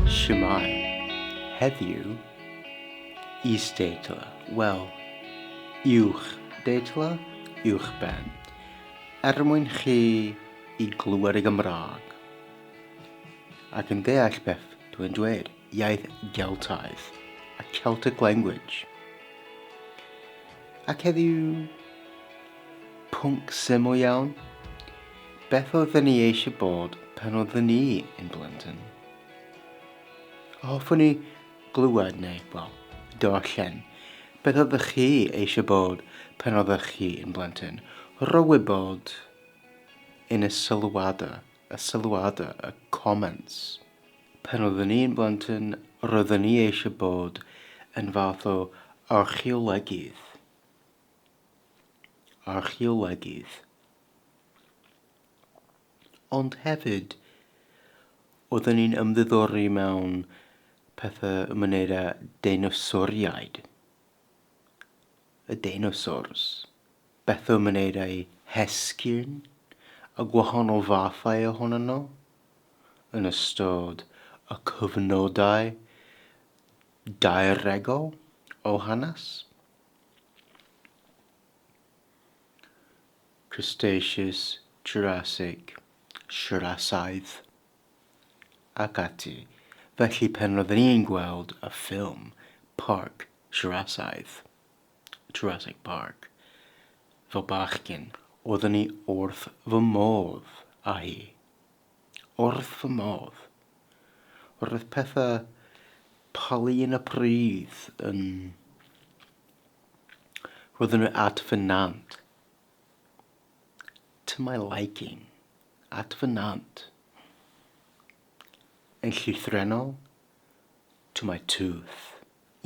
Shwmae. Heddiw, is-deitl, wel, uwch-deitl, uwchben, er mwyn chi i glywed y Gymraeg ac yn deall beth dwi'n dweud, iaith Geltaidd, a Celtic language. Ac heddiw, pwnc syml iawn, beth oedden ni eisiau bod pan oedden ni yn blentyn? Hoffwn i glywed neu, wel, darllen, beth oeddech chi eisiau bod pan oeddech chi yn blentyn? Rho wybod yn y sylwadau, y sylwadau, y comments. Pan oeddwn i'n blentyn, roeddwn i eisiau bod yn fath o archeolegydd. Archeolegydd. Ond hefyd, oeddwn i'n ymddiddori mewn pethau ymwneud â deinosoriaid. Y dinosaurs. Beth ymwneud â'u hesgyrn a gwahanol fathau ohonyn nhw yn ystod y cyfnodau daearegol o hanes. Cretaceous, Jurassic, Jurasaidd, ac ati. Felly pan roeddwn i'n gweld y ffilm Parc Jurasaidd, Jurassic Park, fel bachgen, oeddwn i wrth fy modd â hi. Wrth fy modd. Roedd pethau palu yn y pridd yn... Roedden nhw at fy nant. To my liking. At fy nant. Yn llythrennol, to my tooth.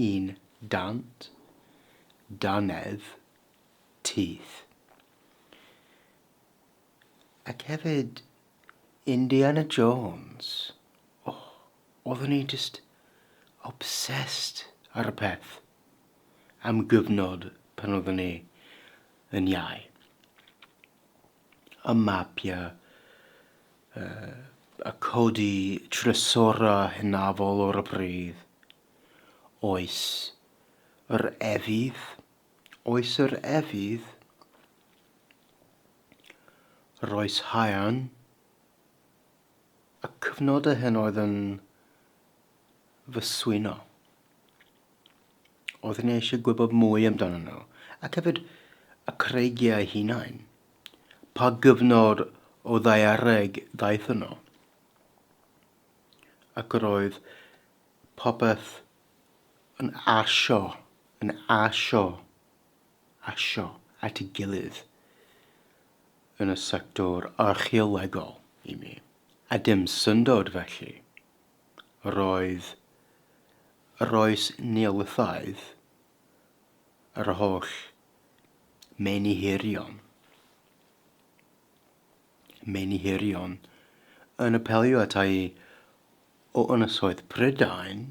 Un dant, dannedd, teeth. Ac hefyd, Indiana Jones. Oh, oeddwn i just obsessed ar y peth am gyfnod pan oeddwn i yn iau. Y mapiau, uh, y codi trysorau hynafol o'r y pridd, oes yr efydd, oes yr efydd, yr oes haearn, y cyfnodau hyn oedd yn fy swyno. Oeddwn i eisiau gwybod mwy amdanyn nhw, ac hefyd y creigiau eu hunain. Pa gyfnod o ddaeareg ddaeth yno? Ac roedd popeth yn asio, yn asio, asio at ei gilydd yn y sector archeolegol i mi. A dim syndod felly, roedd yr oes Neolithaidd, yr holl meini hirion, meini hirion, yn apelio ata i o Ynysoedd Prydain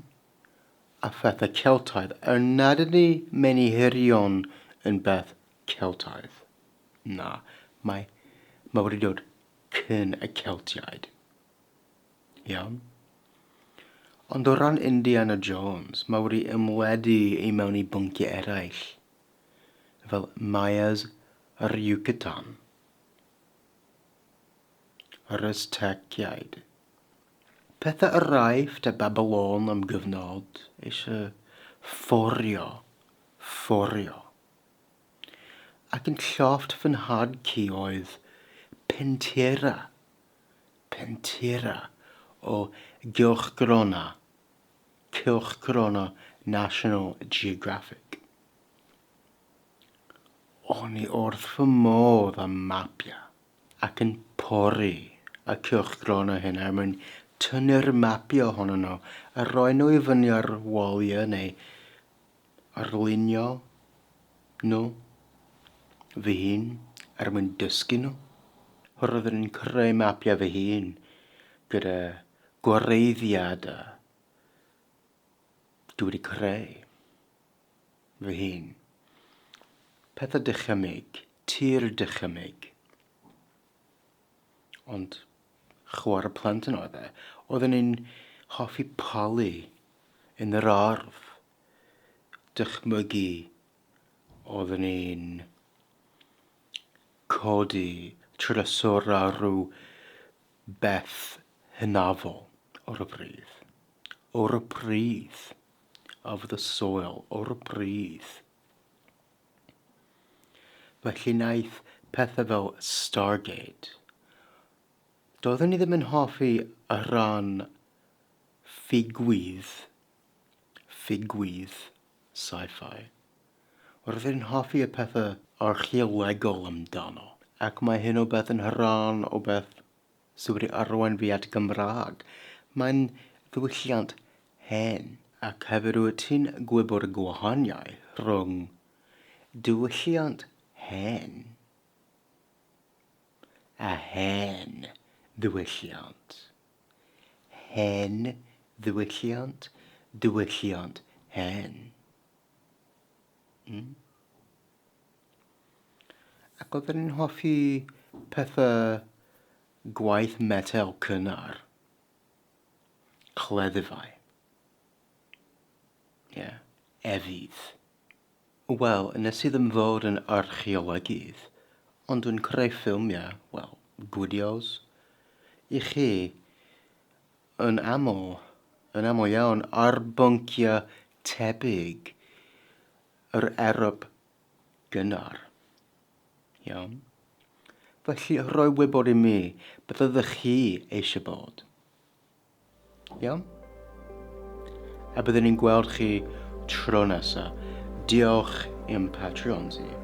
a phethau Celtaidd, er nad ydy meini hirion yn beth Celtaidd. Na, mae, mae wedi dod cyn y Celtiaid. Iawn? Ond o ran Indiana Jones, mae wedi ymledu i mewn i bynciau eraill, fel Mayas yr Yucatan, yr Azteciaid, pethau yr Aifft a Babylon am gyfnod, eisiau fforio, fforio. Ac yn llofft fy nhad-cu oedd pentyrrau Pentyrrau o gylchgronau, cylchgronau National Geographic. O'n i wrth fy modd â mapiau ac yn pori y cylchgronau hyn er mwyn tynnu'r mapiau ohonyn nhw a rhoi nhw i fyny ar waliau neu arlunio nhw fy hun er mwyn dysgu nhw. Roeddwn i'n creu mapiau fy hun gyda gwreiddiadau dwi wedi creu fy hun. Pethau dychymyg, tir dychymyg. Ond chwarae plentyn oedd e. Oeddwn i'n Hoffi palu yn yr ardd. Dychmygu oeddwn i'n codi trysorau rhyw beth hynafol o'r y pridd. O'r y pridd. Of the soil. O'r y pridd. Felly wnaeth pethau fel Stargate. Doeddwn i ddim yn hoffi y rhan ffugwydd, ffugwydd sci-fi. Roeddwn i'n hoffi y pethau archeolegol amdano. Ac mae hyn o beth yn rhan o beth sydd wedi arwain fi at Gymraeg. Mae'n ddiwylliant hen. Ac hefyd wyt ti'n gwybod y gwahaniaeth rhwng diwylliant hen a hen ddiwylliant? Hen ddiwylliant, diwylliant hen. Mm? Ac oedden ni'n hoffi pethau gwaith metel cynnar. Cleddyfau. Ie, yeah. Efydd. Wel, nes i ddim fod yn archeolegydd, ond dwi'n creu ffilmiau, wel, gwideos, i chi yn aml, yn aml iawn, ar bynciau tebyg yr Ewrop gynnar. Iawn? Felly, rhoi wybod i mi beth ydych chi eisiau bod. Iawn? A byddwn ni'n gweld chi tro nesa. Diolch i'm Patreons i.